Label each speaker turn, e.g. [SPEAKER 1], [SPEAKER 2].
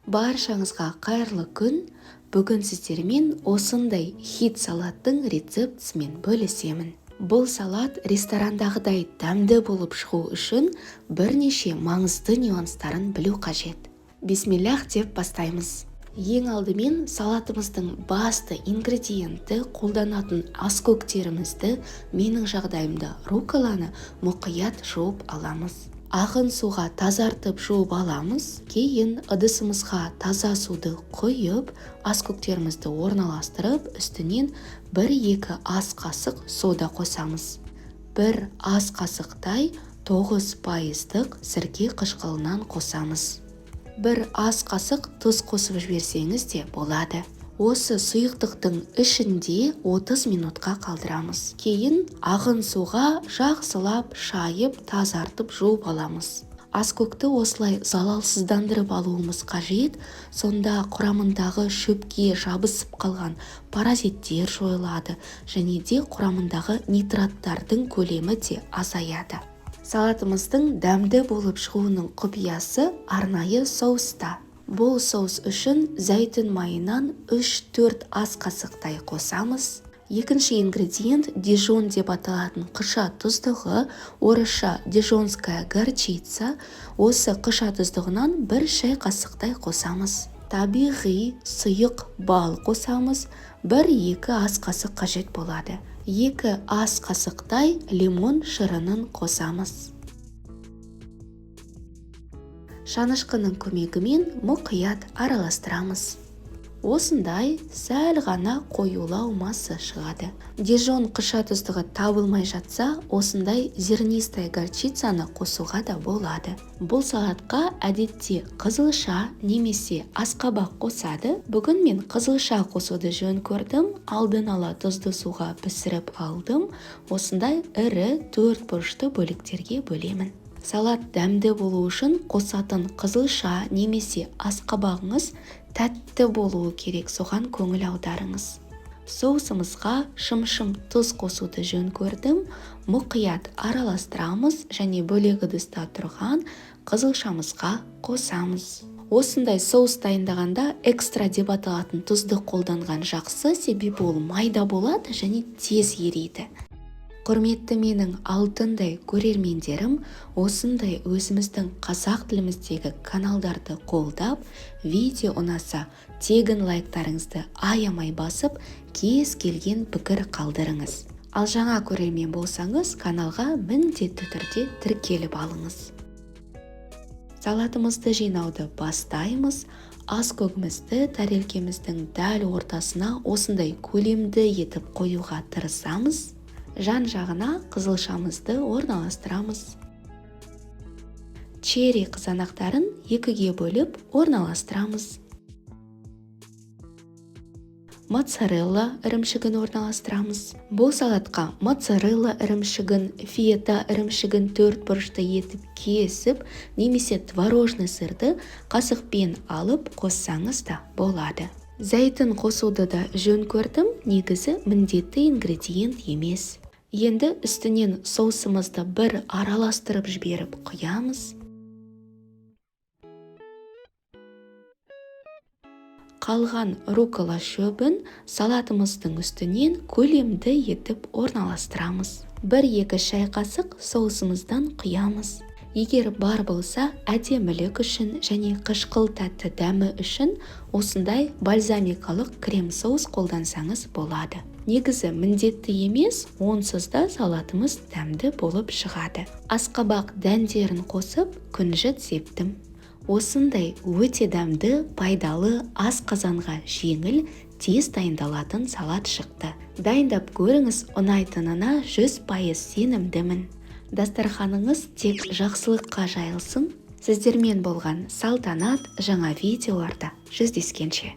[SPEAKER 1] Баршаңызға қайырлы күн. Бүгін сіздермен осындай хит салаттың рецептісімен бөлісемін. Бұл салат ресторандағыдай дәмді болып шығу үшін бірнеше маңызды нюанстарын білу қажет. Бисмиллах деп бастаймыз. Ең алдымен салатымыздың басты ингредиенті қолданатын аскөктерімізді, менің жағдайымда рукколаны мұқият жуып аламыз. Ағын суға тазартып жуып аламыз. Кейін ыдысымызға таза суды құйып, аскөктерімізді орналастырып, үстінен 1-2 ас қасық сода қосамыз. 1 ас қасықтай 9% сірке қышқылынан қосамыз. 1 ас қасық тұз қосып жіберсеңіз де болады. Осы сұйықтықтың ішінде 30 минутқа қалдырамыз. Кейін ағын суға жақсылап шайып, тазартып жуып аламыз. Аскөкті осылай залалсыздандырып алуымыз қажет, сонда құрамындағы шөпке жабысып қалған паразиттер жойылады және де құрамындағы нитраттардың көлемі де азаяды. Салатымыздың дәмді болып шығуының құпиясы арнайы соуста. Бұл соус үшін зәйтүн майынан 3-4 ас қасықтай қосамыз. Екінші ингредиент дижон деп аталатын қыша тұздығы, орысша дижонская горчица. Осы қыша тұздығынан 1 шай қасықтай қосамыз. Табиғи сұйық бал қосамыз, 1-2 ас қасық қажет болады. 2 ас қасықтай лимон шырынын қосамыз. Шанышқының көмегімен мұқият араластырамыз. Осындай сәл ғана қоюлау масса шығады. Дижон қыша тұздығы табылмай жатса, осындай зернистая горчицаны қосуға да болады. Бұл салатқа әдетте қызылша немесе асқабақ қосады. Бүгін мен қызылша қосуды жөн көрдім. Алдын ала тұзды суға пісіріп алдым. Осындай ірі 4 бұрышты бөліктерге бөлемін. Салат дәмді болу үшін қосатын қызылша немесе асқабағыңыз тәтті болуы керек, соған көңіл аударыңыз. Соусымызға шымшым тұз қосуды жөн көрдім. Мұқият араластырамыз және бөлек ыдыста тұрған қызылшамызға қосамыз. Осындай соус дайындағанда экстра деп аталатын тұзды қолданған жақсы, себебі ол майда болады және тез ериді. Құрметті менің алтындай көрермендерім, осындай өзіміздің қазақ тіліміздегі каналдарды қолдап, видео ұнаса, тегін лайктарыңызды аямай басып, кез келген пікір қалдырыңыз. Ал жаңа көрермен болсаңыз, каналға міндетті түрде тіркеліп алыңыз. Салатымызды жинауды бастаймыз. Ас көгімізді тәрелкеміздің дәл ортасына осындай көлемді етіп қоюға тырысамыз. Жан жағына қызылшамызды орналастырамыз. Черри қызанақтарын 2-ге бөліп орналастырамыз. Моцарелла ірімшігін орналастырамыз. Бұл салатқа моцарелла ірімшігін, фета ірімшігін 4 бұрышты етіп кесіп, немесе творожный сырды қасықпен алып қоссаңыз да болады. Зәйтүн қосуды да жөн көрдім, негізі міндетті ингредиент емес. Енді үстінен соусымызды бір араластырып жіберіп құямыз. Қалған руккола шөбін салатымыздың үстінен көлемді етіп орналастырамыз. 1-2 шай қасық соусымыздан құямыз. Егер бар болса, әдемілік үшін және қышқыл тәтті дәмі үшін осындай бальзамикалық крем соус қолдансаңыз болады. Негізі міндетті емес, онсыз да салатымыз дәмді болып шығады. Асқабақ дәндерін қосып, күнжіт септім. Осындай өте дәмді, пайдалы, ас қазанға жеңіл, тез дайындалатын салат шықты. Дайындап көріңіз, ұнайтынына 100% сенімдімін. Дастарханыңыз тек жақсылыққа жайылсын. Сіздермен болған Салтанат, жаңа видеоларда жүздескенше.